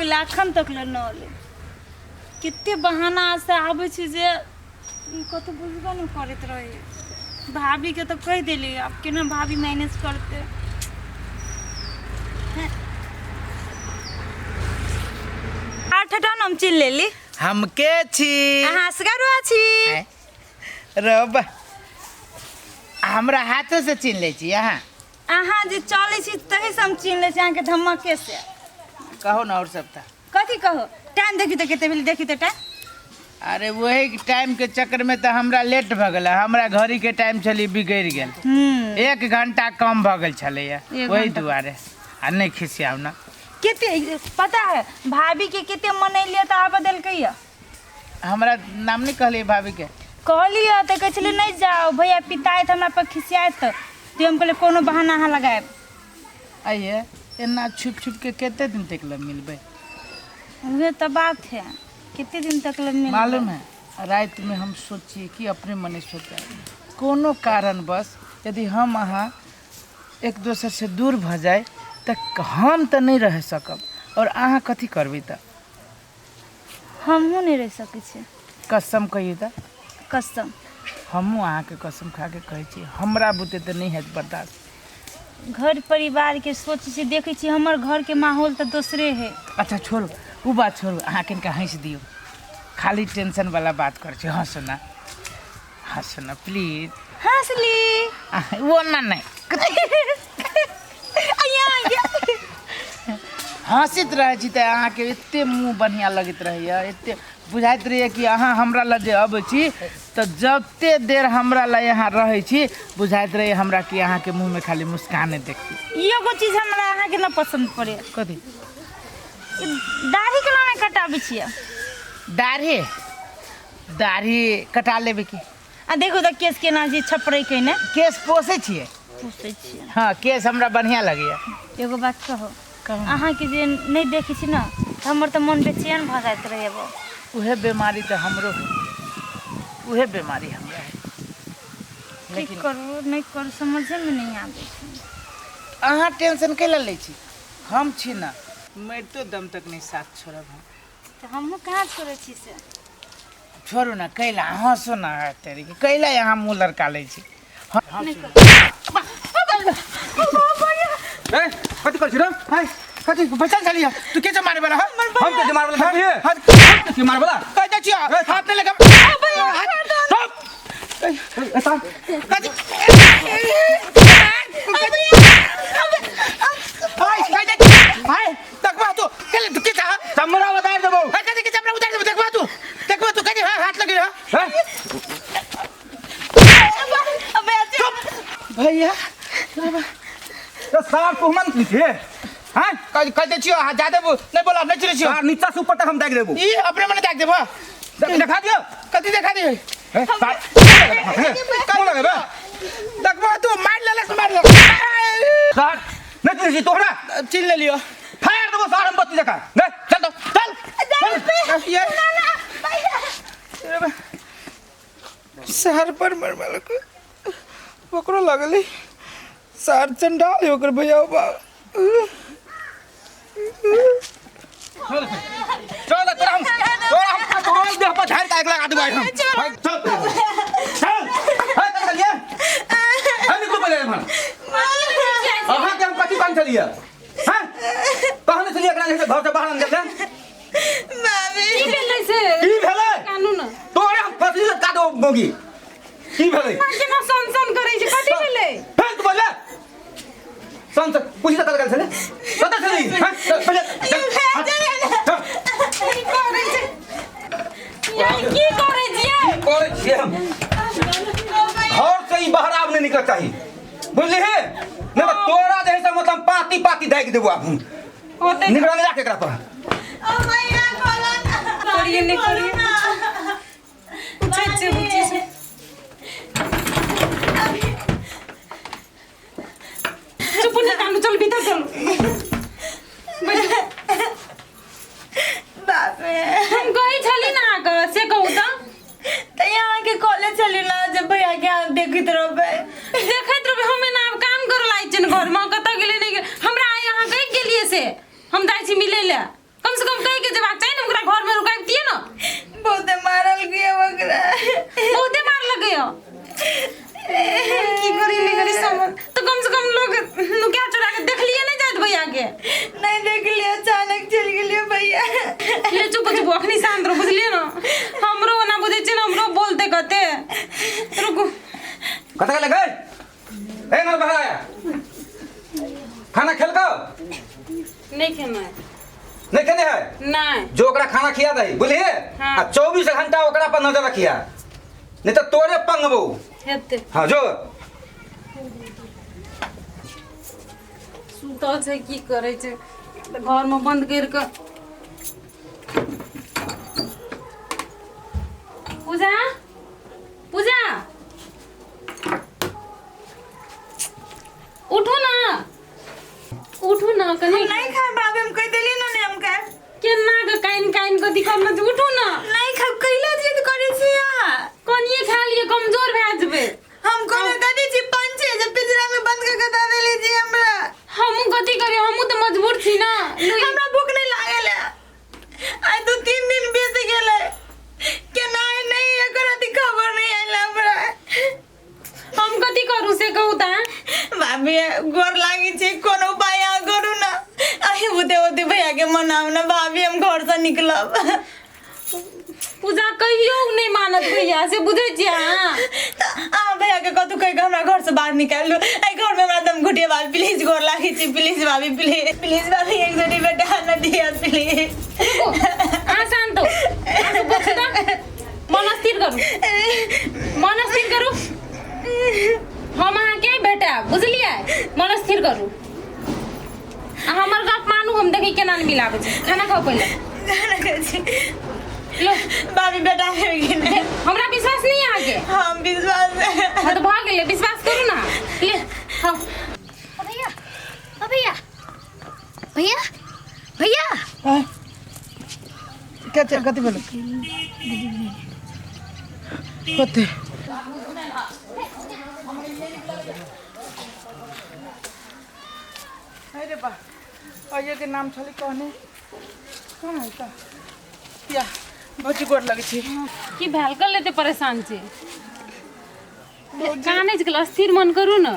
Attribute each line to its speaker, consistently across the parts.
Speaker 1: गेलै, अखन तक ले नहि एलै। कते बहाना से आबै छै जे कतहु बुझबे नहि करैत रहै। भाभीके तऽ कहि देली, आब केना भाभी मैनेज करतै। आठ टा हम चिन्ह लेली।
Speaker 2: हम के छी?
Speaker 1: अहाँ असगरुआ छी।
Speaker 2: रब हमरा हाथो से चिन्ह लै छी अहाँ।
Speaker 1: अहाँ जे चलै छी तही से हम चिन्ह लै छी अहाँके धमके से।
Speaker 2: कहू ने और सब तऽ।
Speaker 1: कथी कहू? टाइम देखी तऽ कते भेल, देखी तऽ टाइम।
Speaker 2: अरे वही टाइम के चक्कर में तऽ हमरा लेट भऽ गेल, हमरा घड़ी के टाइम छली बिगड़ि गेल। 1 घंटा कम भऽ गेल छलैया
Speaker 1: एक
Speaker 2: ओहि
Speaker 1: घंटा।
Speaker 2: दुआरे। आ नहि खिसियाउ ने।
Speaker 1: कते पता है भाभी के कते मनैलियै तऽ आबऽ देलकै या।
Speaker 2: हमरा नाम नहि कहलियै भाभी के?
Speaker 1: कहलियै तऽ कहै छलै नहि जाओ भैया पिताइत हमरा पर खिसियाइत, तऽ हम कहलियै कोनो बहाना अहाँ लगायब।
Speaker 2: आइये एना छुप छुप के कते दिन तक ले मिलबै?
Speaker 1: उहे तऽ बात है, कते दिन तक ले मिलबै?
Speaker 2: मालूम है राति में हम सोचिए कि अपने मने सोचा कोनो कारणवश यदि हम अहाँ एक दोसर से दूर भऽ जाए तऽ हम तऽ नहि रह सकब, और अहाँ कथी करबै तऽ?
Speaker 1: हमहूँ नहि रहि सकै छियै।
Speaker 2: कसम कहियौ तऽ।
Speaker 1: कसम।
Speaker 2: हमहूँ अहाँके कसम खा के कहै छी, हमरा बुते तऽ नहि हैत बर्दाश्त।
Speaker 1: घर परिवारके सोचै छी, देखै छी हमर घरके माहौल तऽ दोसरे है।
Speaker 2: अच्छा छोड़ू ओ बात छोड़ू, अहाँ कनिका हँसि दियौ, खाली टेंशन वाला बात करै छी। हँसू ना, हँसू ना प्लीज।
Speaker 1: हँसली।
Speaker 2: वो ना नहीं। हँसैत रहै छी तऽ अहाँके एते मुँह बढ़िआँ लगैत रहैए, एते बुझाइत रहैए कि अहाँ हमरा लग जे अबै छी तऽ जते देर हमरा लग अहाँ रहै छी बुझाइत रहैए हमरा कि अहाँके मुँहमे खाली मुस्काने देखती।
Speaker 1: एगो चीज हमरा अहाँके न पसन्द पड़ैए।
Speaker 2: कथी?
Speaker 1: ई दाढ़ी केना नहि कटाबै छियै?
Speaker 2: दाढ़ी? दाढ़ी कटा लेबै की?
Speaker 1: आ देखू तऽ केश केना जे छपरै के ने।
Speaker 2: केश पोसै छियै?
Speaker 1: पोसै छियै।
Speaker 2: हँ केश हमरा बढ़िआँ लगैए।
Speaker 1: एगो बात कहू?
Speaker 2: कहू।
Speaker 1: अहाँके जे नहि देखै छी ने तऽ हमर तऽ मन बेचैन भऽ जाइत रहैए।
Speaker 2: उहे बीमारी तऽ हमरो है, उहे बीमारी हमरा है।
Speaker 1: की
Speaker 2: लेकिन
Speaker 1: करू नहि करू समझेमे नहि आबै छै।
Speaker 2: अहाँ टेंशन कैला लै छी, हम छी ने मरितो दम तक नहि साथ छोड़ब हम।
Speaker 1: तऽ हमहूँ कहाँ छोड़ै छी से।
Speaker 2: छोड़ू ना, कैला हँसू ना तेरी के, कैला यहाँ मुँह लड़का लै छी।
Speaker 3: ए कथी करै छी रे?
Speaker 2: हाय कथी बचल छलियै तू के मारे वाला?
Speaker 3: हम के मारे वाला देखिए,
Speaker 2: हाथ
Speaker 3: के मारे वाला
Speaker 2: कह दै छियो, हाथ नहि लगा।
Speaker 3: चुप। ए साहब
Speaker 2: कथी हाय कह दै, हाय देखबा तू केले तू के चाह
Speaker 3: चमड़ा उतार देबौ।
Speaker 2: हाय कथी के चमड़ा उतार देबौ? देखबा तू, देखबा तू कथी हाथ लगे।
Speaker 3: हैं?
Speaker 2: भैया
Speaker 3: तो सार तू मन छी हैं?
Speaker 2: कह दै छियो, हाथ जा देबो नहि बोला, नहि चिन्है छियो।
Speaker 3: सार नीचा से ऊपर तक हम देख देबो।
Speaker 2: ई अपने मने देख देबो।
Speaker 3: देखा दियो।
Speaker 2: कथी देखा दियो?
Speaker 3: ए, सार कौन लगेबे?
Speaker 2: देखबो तू मार लेलक, मार लेलक।
Speaker 3: सार नहीं चिन्है छी तोहरा?
Speaker 2: चिन्ह लेलियो।
Speaker 3: फाड़ देबो सार हम बत्ती जकाँ। नहीं चल तो चल
Speaker 2: चल। ये शहर पर मरबलक ओकरो लगलै सार चंडाल है ओकर भैया बा।
Speaker 3: चल तोरा हम, तोरा हम रोज देह पर झाड़ के आग लगा देबो हम। चल चल। हे कथी छलियै? हे निकलू पहिले एम्हर। अहाँ के हम कथी कहने छलियै? हैं कहने छलियै एकरा जे घर से बाहर निकल जा।
Speaker 1: की
Speaker 4: भेलै से?
Speaker 3: की भेलै?
Speaker 4: कानू न।
Speaker 3: तोरे हम फसली से काटो मोगी। की भेलै?
Speaker 4: केना सन सन करै छै, कथी भेलै?
Speaker 3: फेर तू बोले सन सन पूछि कतऽ गेल छलै? कतऽ छलै? हैं पहिले
Speaker 4: की करै छै? यै, की करै छियै?
Speaker 3: करै छियै हम? घर से ई बाहर आब नहि निकलक चाही, बुझलिही? नहि तऽ तोरा जे है से मतलब पाती पाती दागि देबो आब हम।
Speaker 4: होतै
Speaker 3: निगरानी राख एकरा पर।
Speaker 4: करिए नहि करिए, पूछै छियै बुच्ची से। चुप नहि कानू, चल भीतर चलू।
Speaker 1: बाप रे।
Speaker 4: हम कहै छली ने अहाँके से कहू तऽ।
Speaker 1: तऽ अहाँके कॉलेज छली ना जे भैया के अहाँ देखैत रहबै?
Speaker 4: देखैत रहबै हम एना आब काम करऽ लागै छियनि घरमे, कतऽ गेलै नहि गेलै। हमरा आइ अहाँ कहि गेलियै से हम जाइ छी मिलै लए, कम से कम
Speaker 1: घर में रुकाबतिए ना।
Speaker 4: बहुते मारल गया ओकरा।
Speaker 1: बहुते मार लगे हो। की करी नहीं करी समझ तो कम से कम लोग नुकिया चुरा के देख लिए नहीं जात भैया के।
Speaker 4: नहीं देख लिया, अचानक चल गेलिए भैया।
Speaker 1: ले चुप चुप अखनी शांत रहो बुझलिए ना। हमरो ना बुझै छै ना, हमरो बोलते कते। रुकू
Speaker 3: कत गेलै गई? ए नर बहराया खाना खेलको?
Speaker 1: नहीं खेना है।
Speaker 3: नहीं खेने है?
Speaker 1: नहीं।
Speaker 3: जो ओकरा खाना खिया दही बुझलिए?
Speaker 1: हाँ।
Speaker 3: आ 24 घंटा ओकरा पर नजर रखिया, नहीं तो तोरे पंगबो
Speaker 1: हेते।
Speaker 3: हाँ जो
Speaker 1: सुतल छै की करै छै घर में बंद कर के। पूजा पूजा उठू ना, उठू ना कनी।
Speaker 4: नहीं खाए भाभी, हम कह देली ना नहीं हम खाए।
Speaker 1: केना के काइन काइन के दिक्कत न, उठू ना।
Speaker 4: नहीं खाए कैला जिद करे छी अहाँ?
Speaker 1: कनिए खा लिए कमजोर भए जेबै।
Speaker 4: हम कोनो कथी छी पंछी जे पिंजरा में बंद कर के दे देली छी हमरा।
Speaker 1: हमहूँ कथी करी, हमहूँ तऽ मजबूर छी ना।
Speaker 4: हमरा भूख नहीं लागल है, आइ 2-3 दिन बीत गेलै केना नहीं एकर अथी खबर नहीं आयल हमरा।
Speaker 1: हम कथी करू से कहू ता?
Speaker 4: भाभी गोर लागी छी, कोनो उपाय अहाँ करू ना। अही बुते ओते भैया के मनाउ ना भाभी, हम घर से निकलब।
Speaker 1: पूजा कहियो नहीं मानत भैया से, बुझै छियै अहाँ?
Speaker 4: अहाँ भैया के कतौ कहि के हमरा घर से बाहर निकालि दू। एहि घर में हमरा दम घुटिया भाभी, प्लीज गोर लागी छी, प्लीज भाभी, प्लीज प्लीज भाभी, एक जोड़ी बेटा न दिया प्लीज।
Speaker 1: रुकू अहाँ शांत हो, अहाँ सब बच्चा मन स्थिर करू, मन स्थिर करू। हम अहाँके भेटायब बुझलियै? मन स्थिर करू, हमर गप मानू, हम देखै केना नहि मिलाबै छै। खाना खाउ पहिले।
Speaker 4: खाना खाइ छी।
Speaker 1: लो
Speaker 4: भाभी बेटा आबि गेलै।
Speaker 1: हमरा विश्वास नहीं है अहाँके?
Speaker 4: हम विश्वास।
Speaker 1: हाँ तो भऽ गेलै, विश्वास करू ना। ले खाउ।
Speaker 5: भैया भैया भैया भैया
Speaker 2: क्या छै कथी भेलै? कथी? अरे बा अये के नाम छलै कहने कहाँ है त या भौजी गोर लगै छी।
Speaker 1: की भेल कल एते परेशान छी? कानै छै, अस्थिर मन करू ना।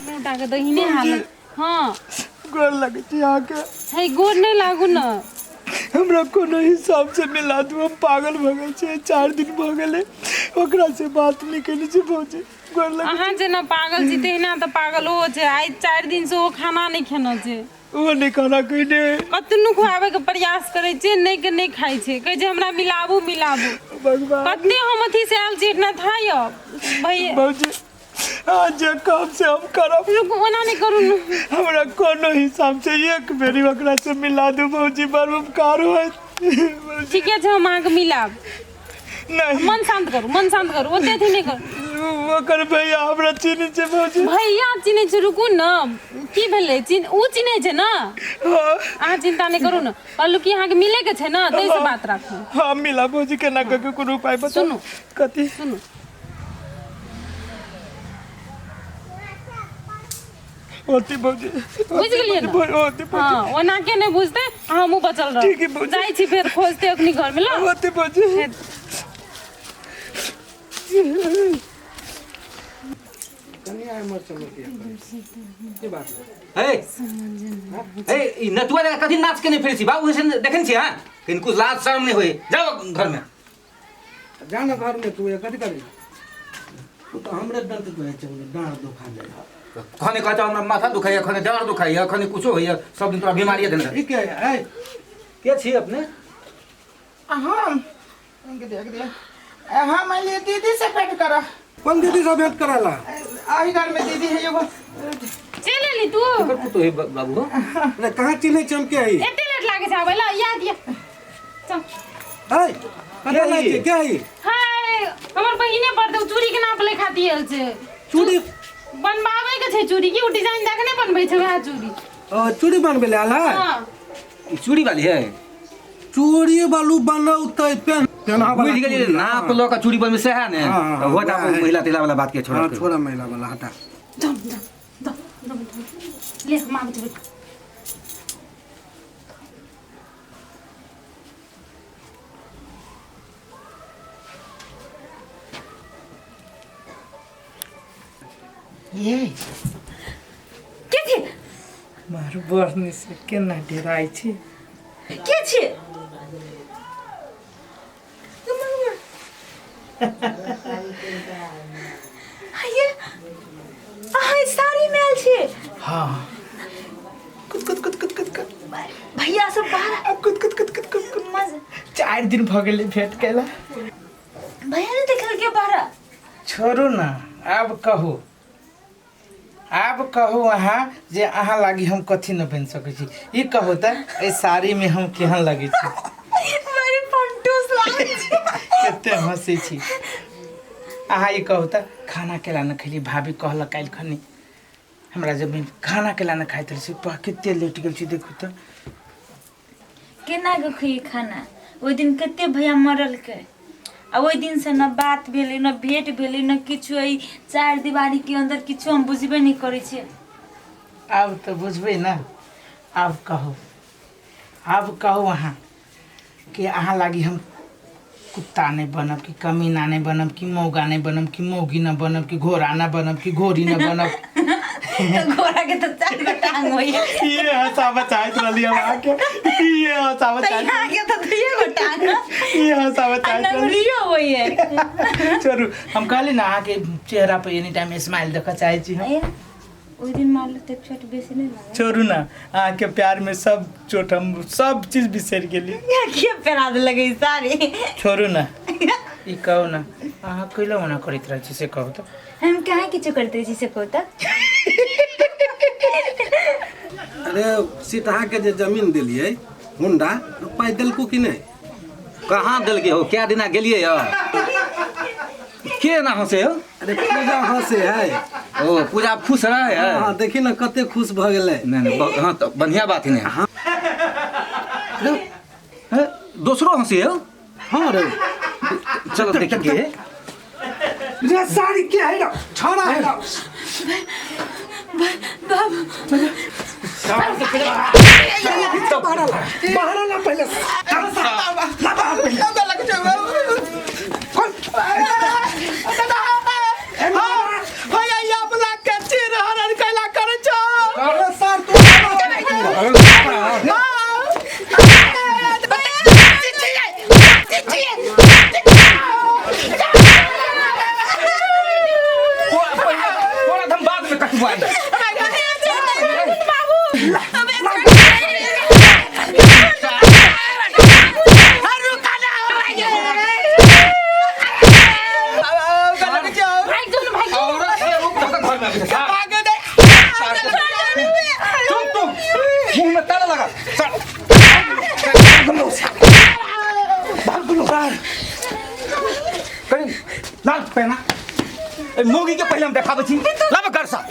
Speaker 1: मोटा के दहिने हालत। हाँ
Speaker 2: गोर लगै छी अहाँके।
Speaker 1: है गोर नहीं लागू ना।
Speaker 2: हमरा कोनो हिसाब से मिला दू, हम पागल भऽ गेल छियै, 4 दिन भऽ गेलै ओकरा से बात नहि केने छी भौजी। गोर लगै।
Speaker 1: अहाँ जेना पागल छी तहिना तऽ पागल ओ छै। आइ 4 दिन से ओ खाना नहीं खेना छै।
Speaker 2: ओ नहि खाना खैने।
Speaker 1: कतनो खुआबै के प्रयास करै छियै, नहि के नहि खाइ छै, कहै छै हमरा मिलाबू मिलाबू।
Speaker 2: भगवान
Speaker 1: कते हम अथी से आयल छी एतना था यौ भैया।
Speaker 2: भौजी अहाँ जे काम से हम करब।
Speaker 1: रुकू ओना नहीं करू न।
Speaker 2: हमरा कोनो हिसाब से एक बेरी ओकरा से मिला दू भौजी, बड़ उपकार होयत।
Speaker 1: ठीके छै, हम अहाँके मिलाब।
Speaker 2: नहीं
Speaker 1: मन शांत करू, मन शांत करू, ओते अथी नहीं करू।
Speaker 2: ओकर भैया हमरा चिन्है छै भौजी।
Speaker 1: भैया चिन्है छै? रुकू न, की भेलै? ओ चिन्है छै ना?
Speaker 2: हाँ।
Speaker 1: अहाँ चिंता नहीं करू न। कहलू कि अहाँके मिले के छै ना, ताहि से बात राखू।
Speaker 2: हाँ मिला भौजी, केना कऽ के कोनो उपाय बताउ।
Speaker 1: सुनू।
Speaker 2: कथी?
Speaker 1: सुनू
Speaker 2: ओती भौजी
Speaker 1: बुझि गेलियै ने?
Speaker 2: ओती भौजी।
Speaker 1: हाँ ओना के नहीं बुझते, हमहूँ बचल रह।
Speaker 2: ठीक है भौजी।
Speaker 1: जाइ छी फेर खोजते अपनी घर में ल।
Speaker 2: ओती भौजी।
Speaker 3: हे हे ई नटुआ जकाँ कथी नाच के नहीं फिरै छी बाबू? ऐसे देखै छी हाँ किनको लाज शर्म नहीं होई। जाओ घर में।
Speaker 6: जा ना घर में, तू ये कथी करी? तू तो हमरे दर्द कहै छै, डाँड़ दुखा जाइ।
Speaker 3: खने कहै हमरा माथा दुखाइया, खने डाँड़ दुखाइया, खने कुछो होइया, सब दिन तोरा बीमारी देने।
Speaker 6: ई के है?
Speaker 3: के छी अपने?
Speaker 2: हम हम अलिए दीदी से भेंट करऽ।
Speaker 6: कोन दीदी से भेंट करला?
Speaker 2: आही घर में दीदी है एगो।
Speaker 1: चलि एली तू?
Speaker 3: केकर पुतोह है बाबू?
Speaker 6: अरे कहाँ चिन्है छी हम के है?
Speaker 1: एते लेट लागे छै आबै ल, याद या चल।
Speaker 6: है कतऽ जाइ छी? के है?
Speaker 1: हाय हमर बहिने पर दे चूड़ी के नाप ले खाती आयल छै।
Speaker 6: चूड़ी
Speaker 1: बनबाबै के छै चूड़ी की, उ डिजाइन देख नै बनबै छै वएह चूड़ी।
Speaker 6: ओ चूड़ी बनबै ले आयल है?
Speaker 1: हां
Speaker 3: ई चूड़ी वाली है?
Speaker 6: चूड़ी वालू बनौतै पेन
Speaker 3: बुझि गेलियै, नाप लऽ कऽ चूड़ी बनबै सएह ने?
Speaker 6: हाँ,
Speaker 3: होता
Speaker 6: वएह है।
Speaker 3: महिला तिला वाला बात के छोड़ा।
Speaker 6: हाँ छोड़ा महिला वाला हटा।
Speaker 1: दम दम दम दम ले हम आबै छी।
Speaker 2: ये
Speaker 4: के छी?
Speaker 2: मारू बरनी से केना डेराइ छी?
Speaker 4: के छी? ये अहाँ साड़ी में आयल छी?
Speaker 2: हाँ। कुद कुद कुद कुद कुद कुद।
Speaker 4: भैया सब बाहर।
Speaker 2: कुद कुद कुद कुद कुद कुद।
Speaker 4: मजा।
Speaker 2: 4 दिन भऽ गेलै भेंट केला।
Speaker 4: भैया ने देखल के बाहर?
Speaker 2: छोड़ू ना, आब कहू, आब कहू अहाँ जे अहाँ लागी हम कथी न बनि सकै छी। ई कहू तऽ एहि साड़ीमे हम केहन लगै छी?
Speaker 4: बड़ी फंटूस लागै छी।
Speaker 2: कते हँसै छी अहाँ। ई कहू तऽ खाना केला न खेली? भाभी कहलक काल्हि खनी हमरा जब खाना केला न खाइत रहै छी। कते लेट गेल छी देखू तऽ।
Speaker 4: केना के खइए खाना? ओहि दिन कते भैया मरलकै आ ओहि दिन से न बात भेलै, न भेंट भेलै, न किछु। एहि चार दीवारी के अंदर किछु हम बुझबे नहि करै छियै।
Speaker 2: आब तऽ बुझबै ने। आब कहू, आब कहू अहाँ कि अहाँ लागी हम कुत्ता नहि बनब, कि कमीना नहि बनब, कि मौगा नहि बनब, कि मौगी नहि बनब, कि घोड़ा नहि बनब, कि घोड़ी नहि बनब?
Speaker 4: तऽ घोड़ा के तऽ चारि गो टांग होइए।
Speaker 2: ये हँसाबऽ चाहैत रहली हम अहाँके, ये हँसाबऽ
Speaker 4: तऽ
Speaker 2: चाहैत।
Speaker 4: यहाँ के तऽ दुइए गो टांग
Speaker 2: ये हँसाबऽ
Speaker 4: आ
Speaker 2: चाहैत रहली।
Speaker 4: नंगरियो होइए।
Speaker 2: छोड़ू, हम कहली ने अहाँके चेहरा पर एनी टाइम स्माइल देखऽ चाहै छी हम।
Speaker 4: ए, ओहि दिन मारल तऽ चोट बेसी नहि लागल?
Speaker 2: छोड़ू ना, अहाँके प्यार में सब चोट हम सब चीज बिसरि गेली।
Speaker 4: के पेरा देलक ई साड़ी?
Speaker 2: छोड़ू ना, ई कहू ना अहाँ कैला ओना करैत रहै छी से कहू तऽ।
Speaker 4: हम कहाँ किछु करते छी से कहू तऽ।
Speaker 6: अरे सीता के जे जमीन देलियै हुंडा पाइ देलको कि नहि?
Speaker 3: कहाँ देलकै हो? क्या दिना गेलियै यऽ के ना हंसे हो?
Speaker 6: अरे पूजा हंसे है।
Speaker 3: ओ पूजा खुश रहे है?
Speaker 6: हाँ, देखी ना कते खुश भऽ गेलै।
Speaker 3: नहीं नहीं, हाँ तो बढ़िया बात है। हाँ अरे, दोसरो हंसी हो?
Speaker 6: हाँ रे।
Speaker 3: चलो देखिए।
Speaker 6: रे साड़ी के है ना छाड़ा है ना। बाहर ला, बाहर ला पहले। ला बाहर पहले। कौन? अरे सर तू
Speaker 3: थोड़ा हम बाद में कटवाए।
Speaker 1: भागि जो न, भागि जो।
Speaker 3: औरत से रुक तक घर में अभी चुप, तुम मुंह में ताला लगा। चल कहीं लाल पहना। ए मोगी के पहले हम देखाबै छी। लाब घर सा।